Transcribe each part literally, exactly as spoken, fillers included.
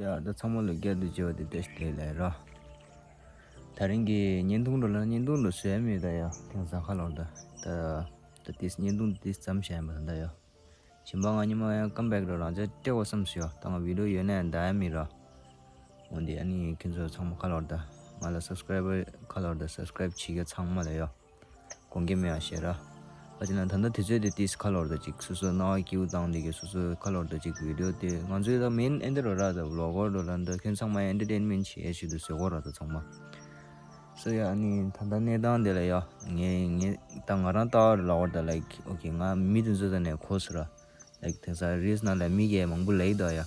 ཡ་ད་ཚང་མ་ལ་བསྐྱར་དུ་མཇལ་བ་དེ་བཀྲ་ཤིས་བདེ་ལེགས་ར། ད་རིང་གི་བརྙན་ཐུང་འགྲོ་ལ་བརྙན་ཐུང་འགྲོ་བཟོས་མེད་ད་ཡ། དེང་སང་ཁ་ལོར་ད་ད་ད་དེ་བརྙན་ཐུང་དེ་ཙམ་བྱས་པ་ད་ཡ། ཞིམ་པ་ང་ཉི་མ་ཡང་ཀམ་བེག་རོ་རང་ཅག་སྤྲད་འོ་བསམ་སོ་ཡ། ད་ང་བི་ཌིའོ་ཡོད་ན་ཡང་ད་ཡ་མི་ར། འོན་ཏེ་ཨ་ནི་ཁྱེད་ཚོ་ཚང་མ་ཁ་ལོར་ད་ང་ལ་སབ་སི་ཀ་རའི་བར་ཁ་ལོར་ད་སབ་སི་ཀ་རའིབ་བྱེད་མཁན་ཚང་མ་ལ་ཡ། དགོངས་འགལ་མེད་ཨ་ཤེས་ར། ཨ་ཅེ་ན་ད་ལྟ་དུས་ཚོད་དེ་ཏིས་ཁ་ལོར་ད་ཅིག་སོ་སོ་སྣང་བ་སྐྱིད་པོ་བཏང་དེ་གི་སོ་སོ་ཁ་ལོར་ད་ཅིག་བི་ཌིའོ་དེ་ང་ཚོའི་ད་མེན་ཨེ་འདི་རོ་ར་ད་བི་ལོག་གོ་རོ་ལ་འདི་ཁྱོད་ཚང་མ་ཨེན་ཊར་ཊེན་མེན་ཊི་བྱེད་ཡ་ཞིག་ཏུ་བཟོས་གོ་ར་ད་ཚང་མ། སོ་ཡ་ཨ་ནི་ད་ལྟ་གནས་སྟངས་དེ་ལ་ཡ་ངས་ངས་ད་ང་རང་ལྟ་བ་ར་ལ་བར་ད་ལའིག་ཨོ་ཁེ་ང་མི་དེ་ཚོ་ད་ནས་གོ་སོ་ར། ལའིག་དེང་སང་རིལ་སི་ནང་ལ་མི་གས་མང་པོ་ལའིག་འདུག་ཡ།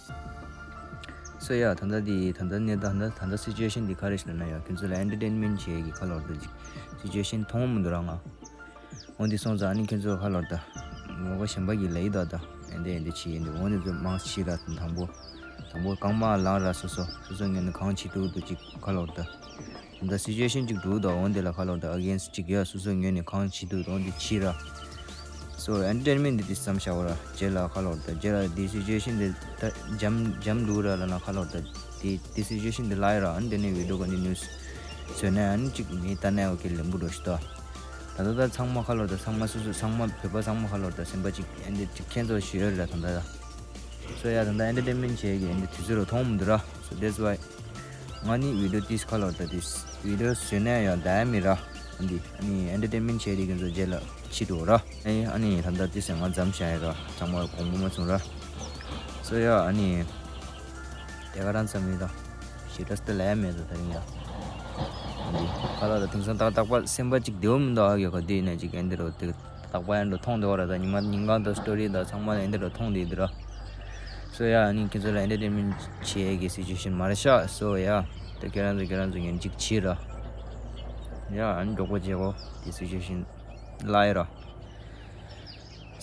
སོ་ཡ་ད་ལྟ་འདི་ད་ལྟ་གནས་ད་ལྟ་ད་ལྟ་སི་ཅུ་ཨེ་ཤན་འདི་ག་རེ་ཞིག་ལབ་ན་ཡ་ཁྱོད་ཚོ་ལ་ཨེན་ཊར་ཊེན་མེན་ཊི་བྱེད་ཀྱི་ཁ་ལོར་ད་ཅིག་སི་ཅུ་ཨེ་ཤན་མཐོང་མི་འདུག་ར་ང་། འོ་འདི་སོང་ཙང་ཨ་ནི་ཁྱོད་ཚོ་ཁ་ལོར་ད་ངོ་ག་གཞན་པ་གི་ལའིག་འདུག་ད་ཨེ་འདི་ཨེ་འདི་བྱེད་ཡིན་འདུག་འོ་འདི་ཚོ་མང་ཆེ་ར་དང་དང་པོ་དང་པོ་རྐང་མ་ལངས་ར་སོ་སོ་སོ་སོ་ངོས་ནས་གང་བྱེད་ཐུབ་འདུག་ཅིག་ཁ་ལོར་ད། ད་སི་ཅུ་ཨེ་ཤན་ཅིག་འགྲོ་འདུག་འོན་ཏེ་ལ་ཁ་ལོར་ད་ཨ་གེན་སི་ཊི་ཅིག་ཡོད་སོ་སོའི་ངོས་ནས་གང་བྱེད་ཐུབ་འོན་ཏེ་བྱེད་ར། སོ་ཨེན་ཊར་ཊེན་མེན་ཊི་འདི་ཙམ་བྱ་བ་ར་རྗེས་ལ་ཁ་ལོར་ད་རྗེས་ལ་འདི་སི་ཅུ་ཨེ་ཤན་འདི་ད་འཇམ་འཇམ་འགྲོ་ར་ལ་ན་ཁ་ལོར་ད་འདི་འདི་སི་ཅུ་ཨེ་ཤན་འདི་ལ་ཡི་ར་ཨན་དེ་ནས་བི་ཌིའོ་ཀོན་ཊི་ནིའུ་སི་བཟོས་ནས་ཨན་ཅིག་མི་ལྟ་ནས་ཨོ་ཁེ་ལེན་པོ་འགྲོ་ཤི་ད། ད་ད་ད་ཚང་མ་ཁ་ལོར་ད་ཚང་མ་སོ་སོ་ཚང་མ་བོད་པ་ཚང་མ་ཁ་ལོར་ད་སེམས་པ་ཅིག་ཨན་དེ་ཅིག་ཁྱེད་ཚོ་ཞུ་ཡོད་ར་ད་ད་ད། སོ་ཡ་ད་ད་ཨེན་ཊར་ཊེན་མེན་ཊི་བྱེད་ཀྱི་ཨན་དེ་དུས་ཚོད་ར་མཐོང་མི་འདུག་ར། So that's why ང་ནི་བི་ཌིའོ་ཏིས་ཁ་ལོར་ད་ཏིས་བི་ཌིའོ་བཟོས་ནས་ཡང་ད་ཡ་མི་ར། ཨ་ནི་ཨ་ནི་ཨེན་ཊར་ཊེན་མེན་ཊི་བྱས་དེ་གི་ཚོ་རྗེས་ལ་ཕྱི་འགྲོ་ར། ཨ་ནི་ཨ་ནི་ད་ལྟ་ཏིས་ང་མཚམས་བཞག་ཡ་ར་ཚང་མ་དགོངས་པ་མ་ཚོམས་ར། སོ་ཡ་ཨ་ནི་དེ་ག་རང་ཙམ་མི་ད་ཞི་ཏྲ་སྟེ་ལ་ཡ་མེད་ད་ད་རིང་ཡ། ཨ་ནི་ཁ་ལོར་ད་དེང་སང་ཏག་ཏག་པ་སེམས་པ་ཅིག་བདེ་བོ་མི་འདུག་ཨ་གི་ག་དུས་ནས་ཅིག་ཨེ་འདི་རོ་དེ། ལྟག་པ་ཡང་འགྲོ་མཐོང་དེ་བ་ར་ད་ཉི་མ་ཉིན་གང་དང་སི་ཊོ་རི་དང་ཚང་མ་ལ་ཨེ་འདི་ར་མཐོང་དེ་འདི་ར། སོ་ཡ་ཨ་ནི་ཁྱེད་ཚོ་ལ་ཨེན་ཊར་ཊེན་མེན་ཊི་བྱེད་ཀྱི་སི་ཅུ་ཨེ་ཤན་མ་རེད་ཤག་སོ་ཡ་ད་ཁྱེད་རང་ཚོ་ཁྱེད་རང་ཚོ་ངན་ཅིག་བྱེད་ར། ཡ་ཨ་ནི་མགྱོགས་པོ་བྱེད་གོ་དེ་སི་ཅུ་ཨེ་ཤན་ལ་ཡ་ར།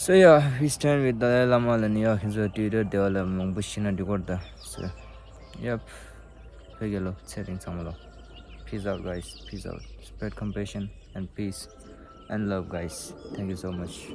སོ་ཡ་we stand with Dalai Lama ལ་ནི་ཡ་ཁྱེད་ཚོ་ཊུ་ཝི་ཊར་དེ་བ་ལ་མང་པོ་ཤེས་ན་འགྲིག་གོ་ར་ད། སོ་ཡ་ཕ་གི་ལོ་ཚེ་རིང་ཚང་མ་ལོ། Peace out, guys. Peace out. Spread compassion and peace and love, guys. Thank you so much.